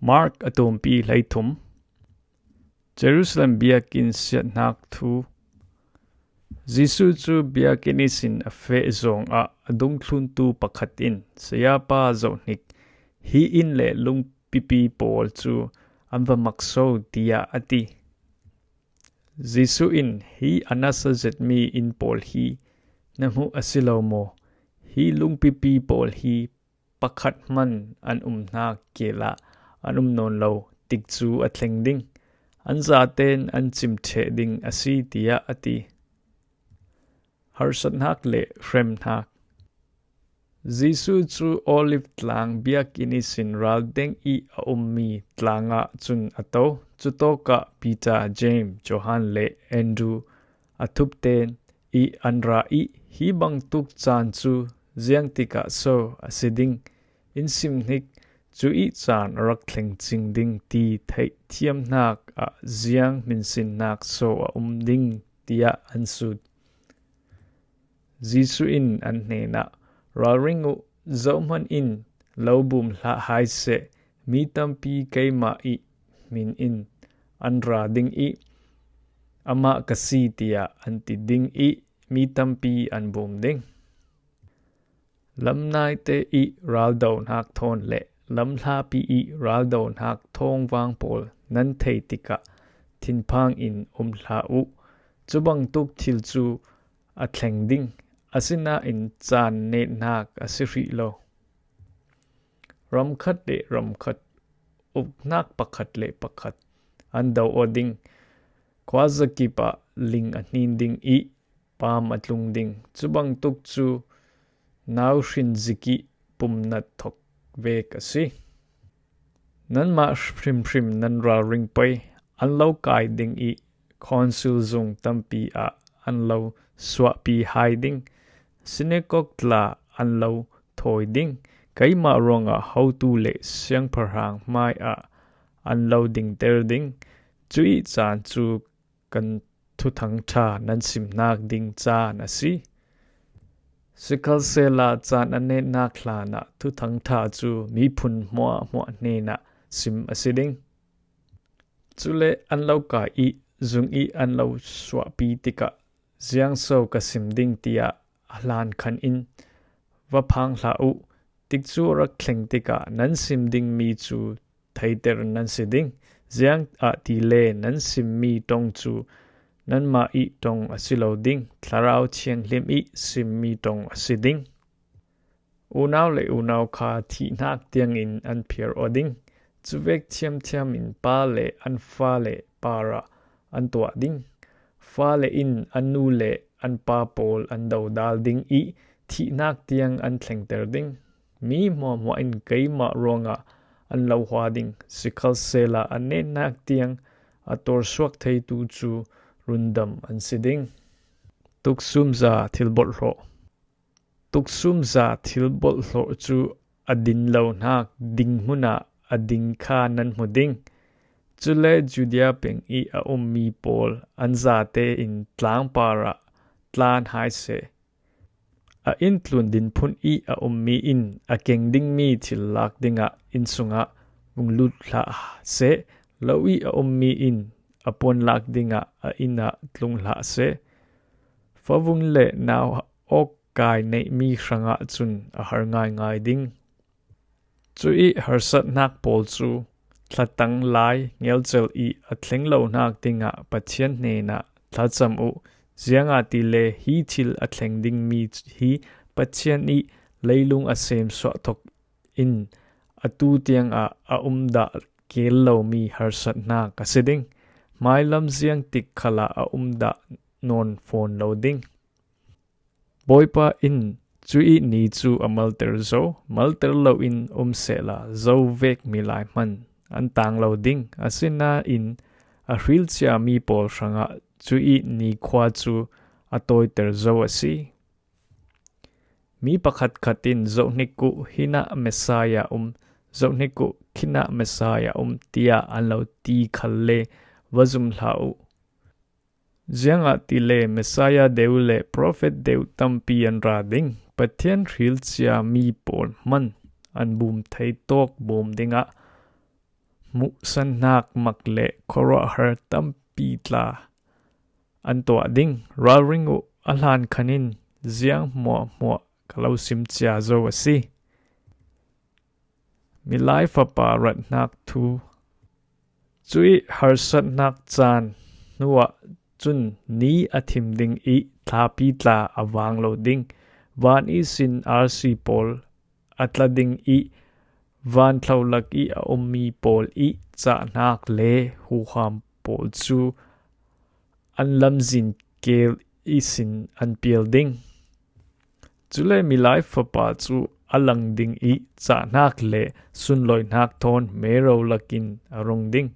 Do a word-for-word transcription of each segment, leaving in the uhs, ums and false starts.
Mark a tumpi hleithum. Jerusalem biakinn siatnak thu. Jesuh cu biakinn ihsin a feh zongah a dungthluntu pakhat in, "Sayapa zohhnik, hi inn le lungpipi pawl cu an va makso," tiah a ti. Jesuh in, "Hi a nasa zetmi inn pawl hi na hmuh a si lo maw? Hi lungpipi pawl hi pakhat hman an um hna kel ah an um nawn lo tikcu a thleng ding. An zaten an cim ṭheh ding a si," tiah a ti. Harsatnak le hremhnak. Jesuh cu Olive tlang biakinn ihsin ralteng i a ummi tlang ah cun a to. Cutawkah Peter, James, Johan le Andrew a thupten i an ra i, "Hi bangtuk caan cu ziang tikah so a si ding? In sim hnik, cu i caan a rak thleng cing ding ti theihthiamhnak ah ziang hminsinnak so a um ding?" tiah an sut. Jesuh in an hnenah, "Ralring uh, zohhmanh in lo bum hlah hai seh, mi tampi keimah i hmin in an ra ding i, amah ka si, tiah an ti ding i, mi tampi an bum ding. Lam naite i raldohnak thawn le lam hlapi i raldohnak thawngvang pawl nan thei tikah thinphang in um hlah uh. Cu bangtuk thil cu a thleng ding, asinain caan nehnak a si hrih lo. Ram khat le ram khat, uknak pakhat le pakhat an do aw ding. Khuazakip ah ling a hnin ding i paam a tlung ding. Cu bangtuk cu nau hrin zik i pumnat thok vek a si. Nanmah hrimhrim nan ralring pei, an lo kai ding i khonsil zung tampi ah an lo suahpi hai ding. Sinakok tla an lo thawi ding. Keimah ruangah hotu le siangpahrang hmai ah an lo dingter ding. Cuih caan cu kan Thuthang ṭha nan simnak ding caan a si. Sikhalsehla caan a nehnak hlanah Thuthang ṭha cu miphun hmuahhmuah hnenah sim a si ding. Cule an lo kai i zung i an lo suahpi tikah, "Ziangso ka sim ding?" tiah a hlan khan in va phang hlah uh. Tikcu a rak thleng tikah nan sim dingmi cu theiter nan si ding. Ziangahtile nan simmi ṭong cu nanmah i ṭong a si lo ding, Thlarau Thianghlim i simmi ṭong a si ding. Unau le unau kha thihnak tiangin an phiar aw ding. Cuvek thiamthiam in pa le an fale parah an tuah ding. Fale in an nu le an pa pawl an dodal ding i thihnak tiang an thlengter ding. Mi hmuahhmuah in keimah ruangah an lo hua ding. Sikhalsehla a nehnak tiang a tawrsuak theitu cu rundam an si ding. Tuksumza thil bolhhlawh. Tuksumza thil bolhhlawh cu a din lo hnak dinghmun ah a ding kha nan hmu ding. Cule Judea peng i a ummi pawl an zate in tlangpar ah tlan hai seh. A inntlun dinphun i a ummi in a keng dingmi thil lak dingah inn sungah vung lut hlah seh. Lo i a ummi in a puan lak dingah a inn ah tlung hlah seh. Favung le nau awk kai neihmi hrangah cun a har ngaingai ding. Cu i harsatnak pawl cu thlatang lai ngelcel i a thleng lonak dingah Pathian hnenah thlacam uh. Ziangahtile hi thil a thleng dingmi hi Pathian i leilung a semsuah thok in atu tiangah a umdah keel lomi harsatnak a si ding. Hmailam ziangtik khalah a umdah nawn fawn lo ding. Bawipa in cuih ni cu a malter zo, malter loin um sehla zo vek milai hmanh an tang lo ding. Asinain a hrilciami pawl hrangah cuih nikhua cu a tawiter zo a si. Mi pakhatkhat in, "Zohhnik uh, hinah Messiah um, zohhnik uh, khinah Messiah um," tiah an lo ti khalle va zum hlah uh. Ziangahtile Messiah deu le profet deu tampi an ra ding. Pathian hrilciami pawl hmanh an bum thei tawk bawm dingah muhsanhnak mak le khuaruahhar tampi tla an tuah ding. Ralring uh, a hlan khan in ziang hmuahhmuah ka lo sim cia zo a si. Milai fapa ratnak thu. Cuih harsatnak caan hnuah cun ni a thim ding ih thlapi tla a vang lo ding. Van ihsin arsi pawl a tla ding ih vanthlo lak ih a ummi pawl ih cahnak le huham pawl cu an lamzin keel ihsin an pial ding. Cule milai fapa cu a lang ding ih cahnak le sunlawihnak thawn mero lakin a rung ding.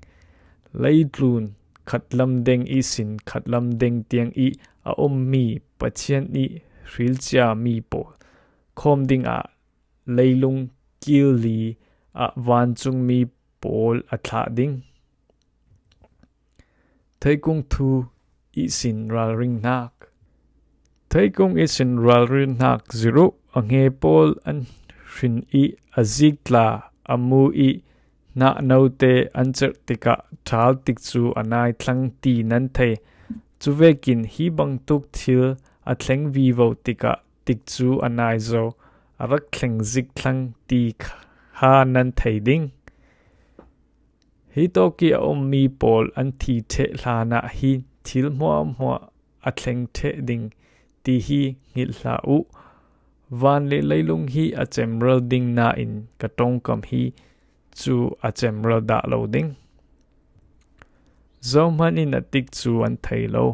Leitlun khatlam deng ihsin khatlam deng tiang ih a ummi Pathian ih hrilciami pawl khawm dingah leilung kil li ah vancungmi pawl a thlah ding. Theikung thu ihsin ralringnak. Theikung ihsin ralringnak zirh uh. A hnge pawl an hrin ih a zik tla a mu ih hnahnote an cerh tikah ṭhal tikcu a nai thlang ti nan thei. Cuvekin hi bangtuk thil a thleng vivo tikah tikcu a nai zo, a rak thleng zik thlang ti kha nan thei ding. Hi tawkih a ummi pawl an thi ṭheh hlanah hi thil hmuahhmuah a thleng ṭheh ding ti hi hngilh hlah uh. Van le leilung hi a cemral ding nain ka ṭongkam hi cu a cemral dah lo ding. Zohman in a tikcu an thei lo.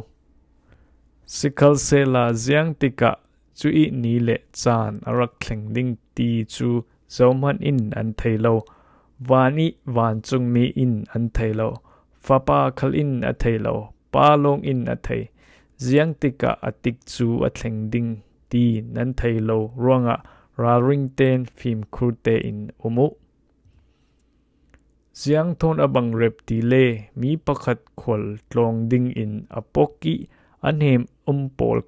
Sikhalsehla ziang tikah cuih ni le caan a rak thleng ding ti cu zohman in an thei lo. Van ih vancungmi in an thei lo. Fapa khal in a thei lo. Pa lawng in a thei. Ziang tikah a tikcu a thleng ding ti nan thei lo ruangah ralring tein fimkhur tein um uh. Ziang thawn a bang rep ti le mi pakhat khual tlawng dingin a pok ih a hnem um pawl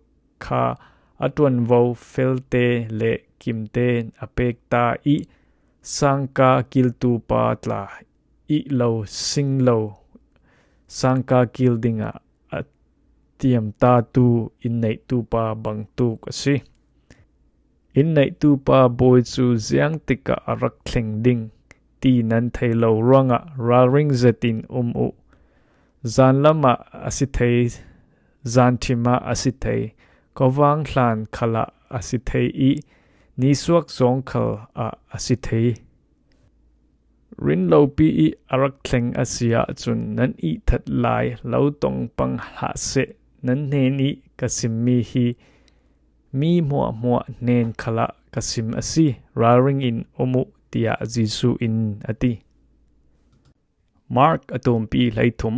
kha a ṭuanvo felte le kimte a pekta ih sangka kiltu pa tla ih lo sing lo sangka kil dingah a tiamtatu inneihtu pa bangtuk a si. Inneihtu pa bawi cu ziang tikah a rak thleng ding ti nan thei lo ruangah ralring zetin um uh. Zanlamah a si thei, zanṭhimah a si thei, khuavang hlan khalah a si thei ih nisuak zawng khal ah a si thei. Rinlopi ih a rak thleng a si ahcun nan ihthat lai lo tong pang hlah seh, nan hnen ih ka simmi hi mi hmuahhmuah hnen khalah ka sim a si, ralring in um uh, tiah Jesuh in a ti. Mark a tumpi hleithum.